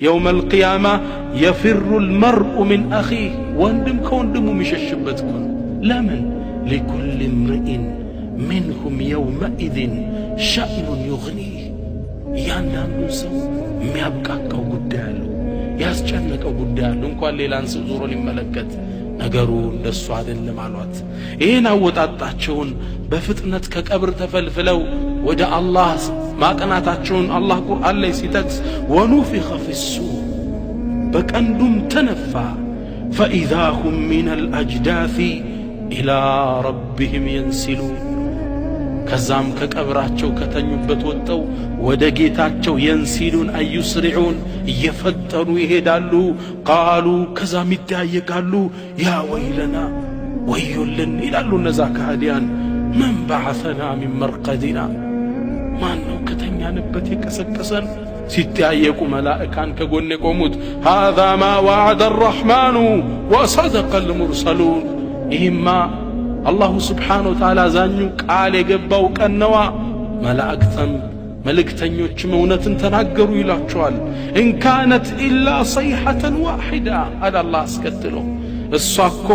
يوم القيامة يفر المرء من أخيه ወንድም ከወንድሙ የሚሸሽበት እኮ ነው። ለምን? لكل امرئ منهم يومئذ شأن يغنيه። እያንዳንዱ ሰው የሚያብቃቃው ጉዳይ አለው፣ ያስጨነቀው ጉዳይ አለው። እንኳን ሌላን ሰው ዞሮ ሊመለከት ነገሩ እንደሱ አይደለም አሏት። ይህን አወጣጣቸውን በፍጥነት ከቀብር ተፈልፍለው ወደ አላህ ማቅናታቸውን አላህ ቁርአን ላይ ሲጠቅስ ونفخ في الصور በቀንዱም ተነፋ፣ فإذا هم من الأجداث إلى ربهم ينسلون። ከዛም ከቀብራቸው ከተኙበት ወጥተው ወደ ጌታቸው ينسلون أي يسرعون እየፈጠኑ ይሄዳሉ። قالوا ከዛም ይጠያየቃሉ። يا ويلنا ወዮልን ይላሉ እነዛ ከሃዲያን። من بعثنا من مرقدنا ማን ነው ከተኛንበት የቀሰቀሰን? ሲጠያየቁ መላእካን ከጎን የቆሙት هذا ما وعد الرحمن وصدق المرسلون። ይህማ الله سبحانه وتعالى አዛኙ ቃል የገባው ቀን ነዋ። መላእክትም መልእክተኞችም እውነትን ተናገሩ ይላቸዋል። إن كانت إلا صيحة واحدة አለ አላህ አስከትሎ፣ እሷ እኮ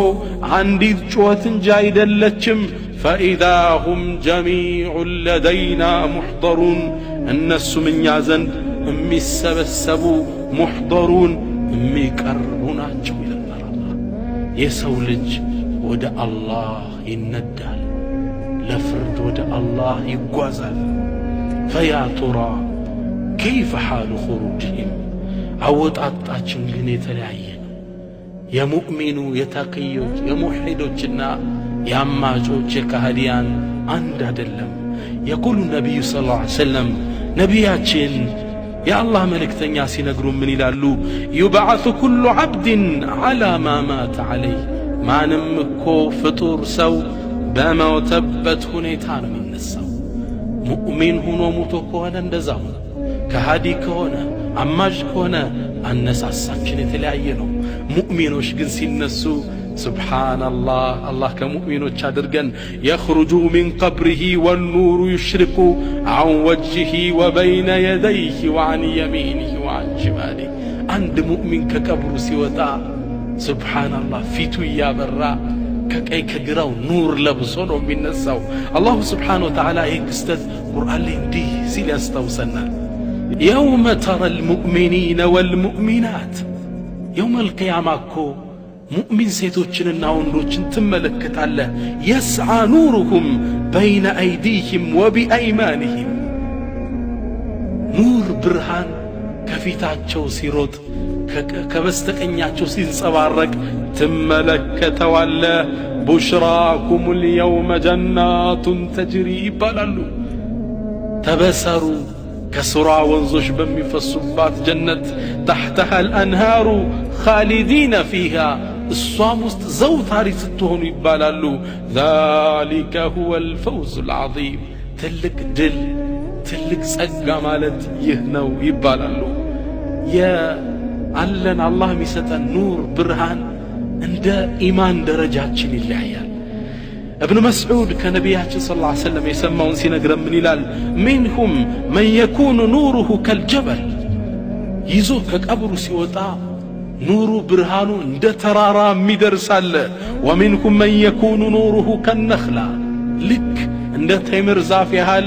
አንዲት ጩኸት እንጂ አይደለችም። فإذا هم جميع لدينا محضرون እነሱም እኛ ዘንድ የሚሰበሰቡ محضرون የሚቀርቡ ናቸው ይለናል አላህ። የሰው ልጅ ወደ አላህ ይነዳል፣ ለፍርድ ወደ አላህ ይጓዛል። فيا ترى كيف حال خروجهم። አወጣጣችን ግን የተለያየ ነው። የሙእሚኑ የተቅዮች የሙሒዶችና የአማጮች የካህዲያን አንድ አይደለም። يقول النبي صلى الله عليه وسلم ነቢያችን የአላህ መልእክተኛ ሲነግሩ ምን ይላሉ? يبعث كل عبد على ما مات عليه። ማንም እኮ ፍጡር ሰው በሞተበት ሁኔታ ነው የሚነሳው። ሙእሚን ሁኖ ሙቶ ከሆነ እንደዛው ነው። ከሃዲ ከሆነ፣ አማጭ ከሆነ አነሳሳችን የተለያየ ነው። ሙእሚኖች ግን ሲነሱ سبحان الله፣ አላህ ከሙእሚኖች አድርገን። يخرج من قبره والنور يشرق عن وجهه وبين يديه وعن يمينه وعن شماله። አንድ ሙእሚን ከቀብሩ ሲወጣ سبحان الله ፊቱ እያበራ ከቀኝ ከግራው ኑር ለብሶ ነው የሚነሳው። الله سبحانه وتعالى ይህን ክስተት ቁርአን ላይ እንዲህ ሲል ያስታውሰናል። يوم ترى المؤمنين والمؤمنات يوم القيامة እኮ ሙእሚን ሴቶችንና ወንዶችን ትመለከታለህ። يسعى نورهم بين أيديهم وبأيمانهم ኑር ብርሃን ከፊታቸው ሲሮጥ ከበስተቀኛቸው ሲንጸባረቅ ትመለከተዋለህ። بشراكم اليوم جنات تجري ይባላሉ። ተበሰሩ ከስሯ ወንዞች በሚፈሱባት ጀነት تحتها الأنهار خالدين فيها እሷም ውስጥ ዘውታሪ ስትሆኑ ይባላሉ። ذلك هو الفوز العظيم ትልቅ ድል ትልቅ ጸጋ ማለት ይህ ነው ይባላሉ። የአለን አላህ የሚሰጠን ኑር ብርሃን እንደ ኢማን ደረጃችን ይለያያል። እብን መስዑድ ከነቢያችን صلى الله عليه وسلم የሰማውን ሲነግረን ምን ይላል? منهم من يكون نوره كالجبل ይዞ ከቀብሩ ሲወጣ ኑሩ ብርሃኑ እንደ ተራራ የሚደርስ አለ። ومنهم من يكون نوره كالنخلة ልክ እንደ ቴምር ዛፍ ያህል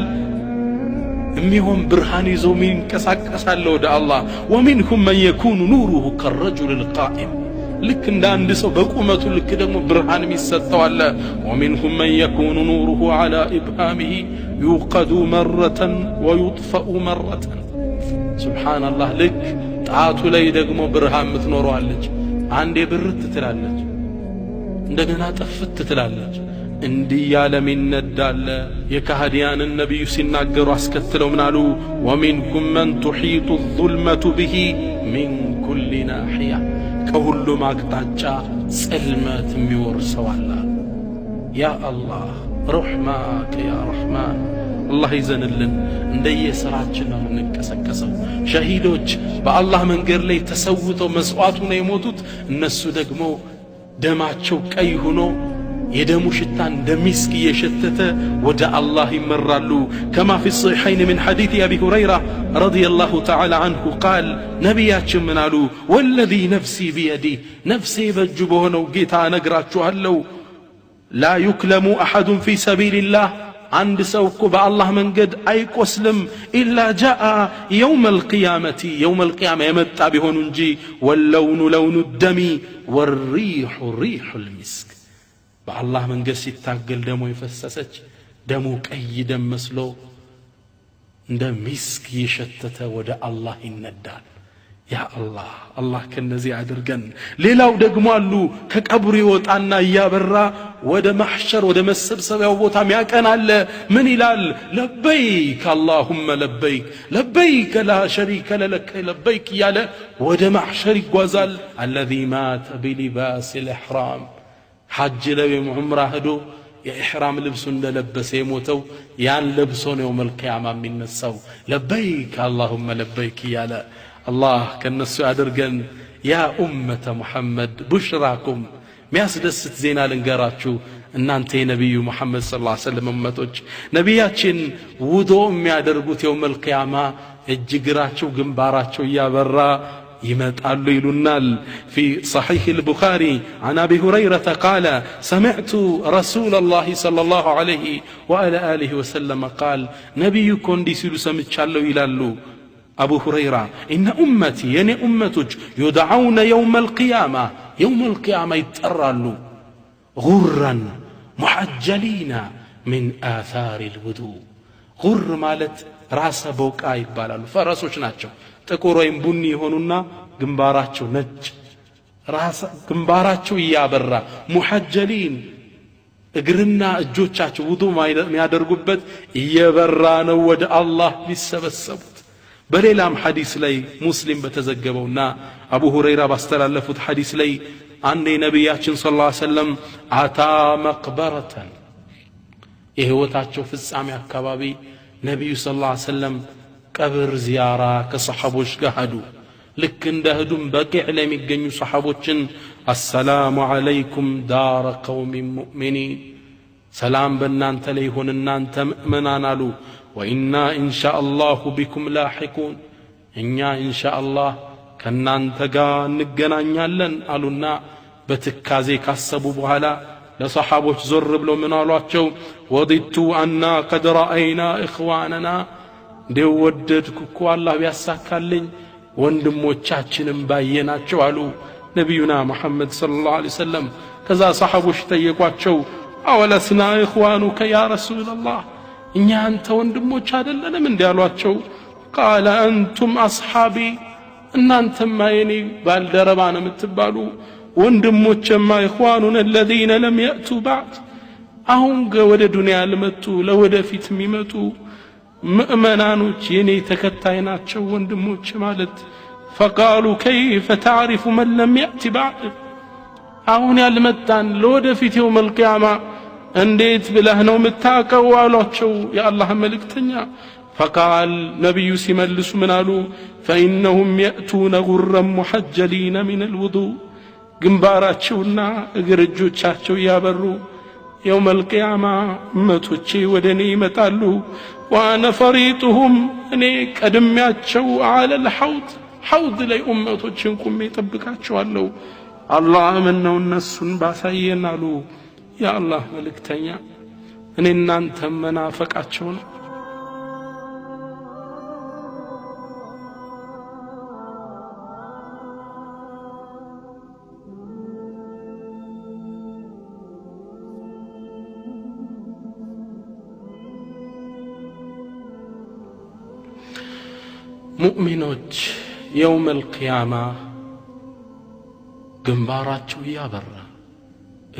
የሚሆን ብርሃን ይዞ የሚንቀሳቀሳለ ወደ አላህ። ومنهم من يكون نوره كالرجل القائم ልክ እንደ አንድ ሰው በቁመቱ ልክ ደግሞ ብርሃን የሚሰጠው አለ። ومنهم من يكون نوره على إبهامه يوقد مرة ويطفأ مرة። سبحان الله ልክ ጣቱ ላይ ደግሞ ብርሃን የምትኖረዋለች። አንዴ ብርት ትላለች፣ እንደገና ጥፍት ትላለች። እንዲህ ያለ ሚነዳለ። የካህዲያንን ነቢዩ ሲናገሩ አስከትለው ምናሉ? ومنهم من تحيط الظلمة به من كل ناحية ከሁሉም አቅጣጫ ጽልመት የሚወርሰው አለ። يا الله رحماك يا رحمن አላህ ይዘንልን። እንደየሥራችን ነው የምንቀሰቀሰው። ሸሂዶች በአላህ መንገድ ላይ ተሰውተው መስዋዕት ሆነው የሞቱት እነሱ ደግሞ ደማቸው ቀይ ሆኖ የደሙ ሽታ እንደ ሚስክ እየሸተተ ወደ አላህ ይመራሉ። كما في الصحيحين من حديث أبي هريرة رضي الله تعالى عنه قال ነቢያችን ምን አሉ? والذي نفسي بيده ነፍሴ በእጁ በሆነው ጌታ እነግራችኋለሁ፣ لا يكلم أحد في سبيل الله አንድ ሰው እኮ በአላህ መንገድ አይቆስልም፣ إلا جاء يوم القيامة يوم القيامة የመጣ ቢሆኑ እንጂ واللون لون الدم والريح ريح المسك በአላህ መንገድ ሲታገል ደሞ የፈሰሰች ደሙ ቀይ ደም መስሎ እንደ ሚስክ እየሸተተ ወደ አላህ ይነዳል። ያ አላህ፣ አላህ ከነዚህ አድርገን። ሌላው ደግሞ አሉ ከቀብሩ ይወጣና እያበራ ወደ ማሕሸር ወደ መሰብሰቢያው ቦታ ሚያቀን አለ። ምን ይላል? لبيك اللهم لبيك لبيك لا شريك لك لبيك እያለ ወደ ማሕሸር ይጓዛል። الذي مات بلباس الإحرام ሐጅ ላይ ወይም ዑምራ ሄዶ የኢሕራም ልብሱ እንደለበሰ የሞተው ያን ለብሶ ነው يوم القيامة የሚነሳው። لبيك اللهم لبيك እያለ አላህ ከነሱ ያድርገን። يا أمة محمد بشراكم ሚያስደስት ዜና ልንገራችሁ። እናንተ የነቢዩ ሙሐመድ صلى الله عليه وسلم እመቶች ነቢያችን ውዶ የሚያደርጉት يوم القيامة እጅ እግራቸው ግንባራቸው እያበራ ይመጣሉ ይሉናል። في صحيح البخاري عن أبي هريرة قال سمعت رسول الله صلى الله عليه وعلى آله وسلم قال ነቢዩ እኮ እንዲህ ሲሉ ሰምቻለሁ ይላሉ አቡ ሁረይራ፣ إن أمتي የኔ ኡመቶች يدعون يوم القيامة يوم القيامة ይጠራሉ غرا محجلين من آثار الوضوء። غر ማለት ራሰ ቦቃ ይባላሉ። ፈረሶች ናቸው። ጥቁር ወይም ቡኒ የሆኑና ግንባራቸው ነጭ ግንባራቸው እያበራ محجلين እግርና እጆቻቸው ውዱ የሚያደርጉበት እየበራ ነው ወደ አላህ ሊሰበሰቡት። በሌላም ሐዲስ ላይ ሙስሊም በተዘገበውና አቡ ሁረይራ ባስተላለፉት ሐዲስ ላይ አንድ የነቢያችን صلى الله عليه وسلم أتى مقبرة የህይወታቸው ፍጻሜ አካባቢ ነቢዩ صلى الله عليه وسلم ቀብር ዚያራ ከሰሓቦች ጋር ሄዱ። ልክ እንደ ሄዱም በቂዕ ላይ የሚገኙ ሰሓቦችን السلام عليكم دار قوم مؤمنين ሰላም በእናንተ ላይ ይሁን እናንተ ምእመናን አሉ። وإنا إن شاء الله بكم لاحقون እኛ إن شاء الله ከእናንተ ጋር እንገናኛለን አሉና በትካዜ ካሰቡ በኋላ ለሰሓቦች ዞር ብለው ምን አሏቸው? وددت أنا قد رأينا إخواننا እንዴው ወደድኩ እኮ አላህ ቢያሳካልኝ ወንድሞቻችንም ባየናቸው አሉ ነቢዩና ሙሐመድ صلى الله عليه وسلم። ከዛ ሰሓቦች ጠየቋቸው፣ أولسنا إخوانك يا رسول الله እኛ አንተ ወንድሞች አይደለንም እንዲ አሏቸው። قال أنتم أصحابي እናንተማ የኔ ባልደረባ ነው የምትባሉ ወንድሞቼማ إخواننا الذين لم يأتوا بعد አሁን ወደ ዱንያ ያልመጡ ለወደፊት የሚመጡ ምእመናኖች የኔ ተከታይ ናቸው ወንድሞች ማለት። فقالوا كيف تعرف من لم يأت بعد አሁን ያልመጣን ለወደፊት يوم القيامة እንዴት ብለህ ነው የምታውቀው አሏቸው የአላህ መልእክተኛ። فقال ነቢዩ ሲመልሱ ምን አሉ? فإنهم يأتون غرا محجلين من الوضوء ግንባራቸውና እግር እጆቻቸው እያበሩ يوم القيامة እመቶቼ ወደ እኔ ይመጣሉ። وأنا فريطهم እኔ ቀድሜያቸው على الحوض ሐውድ ላይ ኡመቶችን ቁሜ እጠብቃቸዋለሁ። አላህ ምነው እነሱን ባሳየን አሉ የአላህ መልእክተኛ። እኔ እናንተም መናፈቃቸው ነው። ሙእሚኖች የውመል ቂያማ ግንባራቸው እያበራ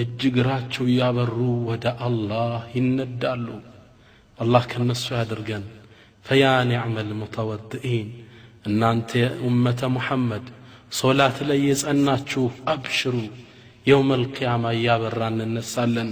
እጅ እግራቸው እያበሩ ወደ አላህ ይነዳሉ። አላህ ከነሱ ያድርገን። ፈያ ኒዕመል ሙተወድኢን እናንተ ኡመተ ሙሐመድ ሶላት ላይ የጸናችሁ አብሽሩ፣ የውመል ቂያማ እያበራ እንነሳለን።